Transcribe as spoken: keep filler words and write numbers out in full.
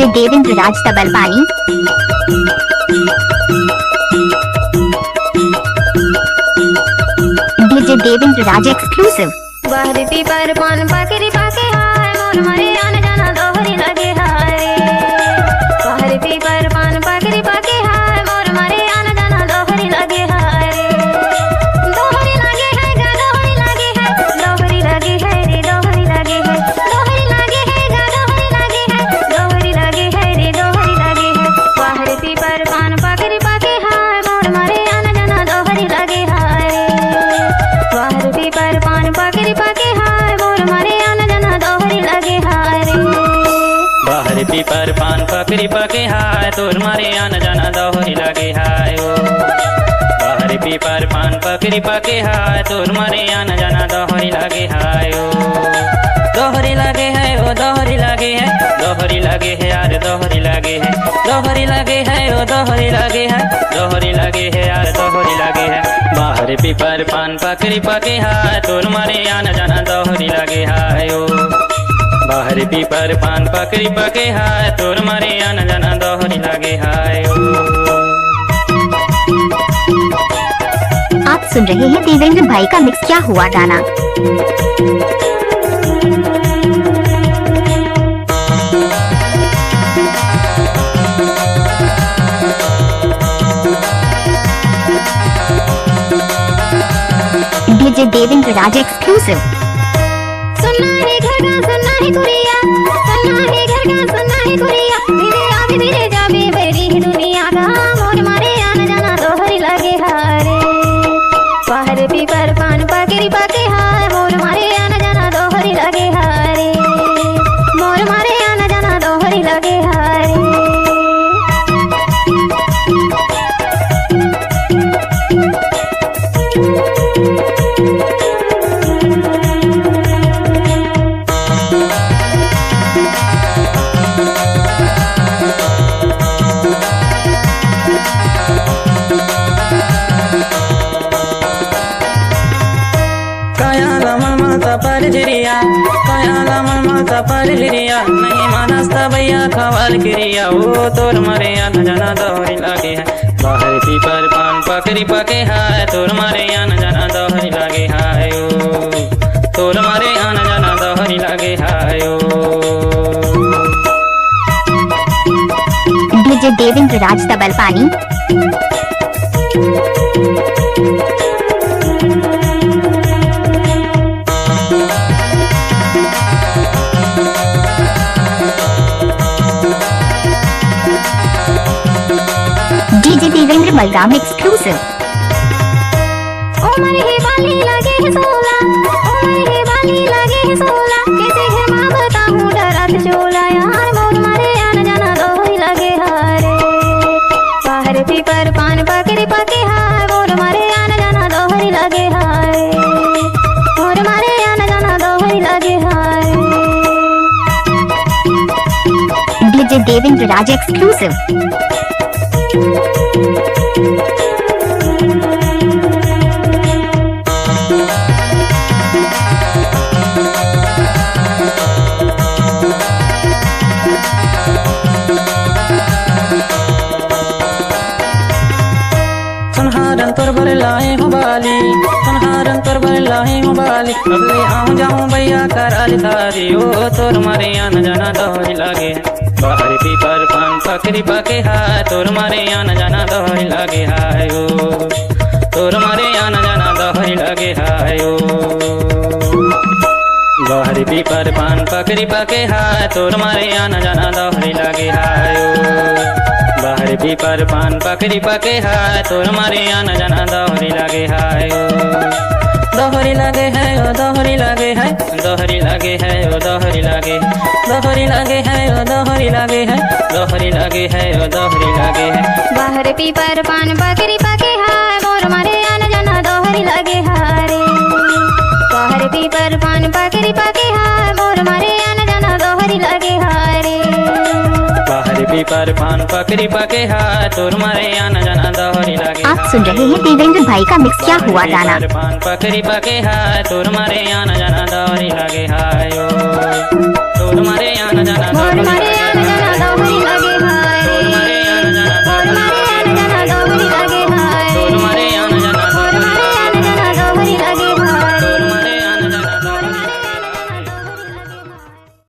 देवेंद्र राज तबल पानी। डीजे देवेंद्र राज exclusive। बाहर पीपर पान पकरी पाके हाय, मोर मरे आन जाना दोहरी लगे हाय। बाहर पीपर पान पकरी पाके हाय, मोर मरे आन जाना दोहरी लगे हाय। दोहरी लगे है गा, दोहरी लगे है, दोहरी लगे है रे, दोहरी लगे है, दोहरी लगे है गा, दोहरी लगे है, दोहरी लगे है रे, दोहरी लगे है। बाहर पीपर पान पकरी पाके हाय, मोर मरे आन जाना दोहरी लगे हाय। बाहर पीपर पान पकरी पाके हाय, मोर मरे आन जाना दोहरी लगे हाय रे। बाहर पीपर पान पकरी पाके हाय, तोर मरे आन जाना दोहरी लगे हाय ओ। बाहर पीपर पान पकरी पाके हाय, तोर मरे आन जाना दोहरी लगे हाय ओ। दोहरी लगे है ओ, दोहरी लगे है, दोहरी लगे है यार, दोहरी लगे है। दोहरी लगे है ओ, दोहरी लगे है, दोहरी लगे है यार, दोहरी लगे है। बाहर पीपर पान पकरी पाके हाय, तोर मरे आन जाना दोहरी लगे हाय ओ। बाहर पीपर पान पकरी पाके हाय, तोर मरे आन जाना दोहरी लगे हाय ओ। आप सुन रहे हैं देवेंद्र भाई का मिक्स क्या हुआ गाना। डीजे देवेंद्र राज exclusive। सुनना है घर का, सुनना है कुरिया, सुनना है घर का, सुनना है कुरिया। धीरे आवे, धीरे जावे, बैरी है दुनिया का। मोर मारे आना जाना दोहरी लगे हारे। बाहर पीपर पान पकरी पाके हाय, मोर मारे आना जाना दोहरी लगे हारे। मोर मारे आना जाना दोहरी लगे हारे। काया लमन माता पर झिरिया, काया लमन माता पर झिरिया, नहीं मानस त भैया खवाल किरिया, ओ तोर मारे आना जाना दोहरी लगे है। बाहर पीपर पान पकरी पाके हाय, तोर मारे आना जाना दोहरी लगे हाय ओ। तोर मारे आना जाना दोहरी लगे हाय ओ। डीजे देवेंद्र राज तबल पानी। डीजे देवेंद्र मलगाम exclusive। उमर ही बाली लगे है सोला, उमर ही बाली लगे है सोला, कैसे है माँ बताऊँ डरत चोला, यार मोर मारे आना जाना दोहरी लगे हारे। बाहर पीपर पान पकरी पाके हाय, मोर मारे आना जाना दोहरी लगे हारे। मोर मारे आना जाना दोहरी लगे हारे। डीजे देवेंद्र राज exclusive। सुनहारन तोर बर लाए हूँ बाली, सुनहारन तोर बर लाए हूँ बाली। अब ले आऊँ जाऊँ भैया कराली शादी, ओ तोर मारे आना जाना दोहरी लगे। बाहर पीपर पान पकरी पाके हाय, तोर मारे आना जाना दोहरी लगे हाय ओ। तोर मारे आना जाना दोहरी लगे हाय ओ। बाहर पीपर पान पकरी पाके हाय, तोर मारे आना जाना दोहरी लगे हाय ओ। बाहर पीपर पान पकरी पाके हाय, तोर मारे आना जाना दोहरी लगे हाय ओ। दोहरी लगे है ओ, दोहरी लगे है, दोहरी लगे है ओ, दोहरी लगे, दोहरी लगे है ओ, दोहरी लगे है, दोहरी लगे है ओ, दोहरी लगे है। बाहर पीपर पान पकरी पाके हाय, मोर मारे आना जाना दोहरी लगे हारे। बाहर पीपर पान पकरी पाके हाय, मोर मारे आना जाना दोहरी लगे हारे। बाहर पीपर पान पकरी पाके हाय, तोर मारे आना जाना दोहरी लगे। आप सुन रहे हैं देवेंद्र भाई का मिक्स क्या हुआ गाना। पान पकरी पाके हाय, तोर मारे आना जाना दोहरी लगे हाय।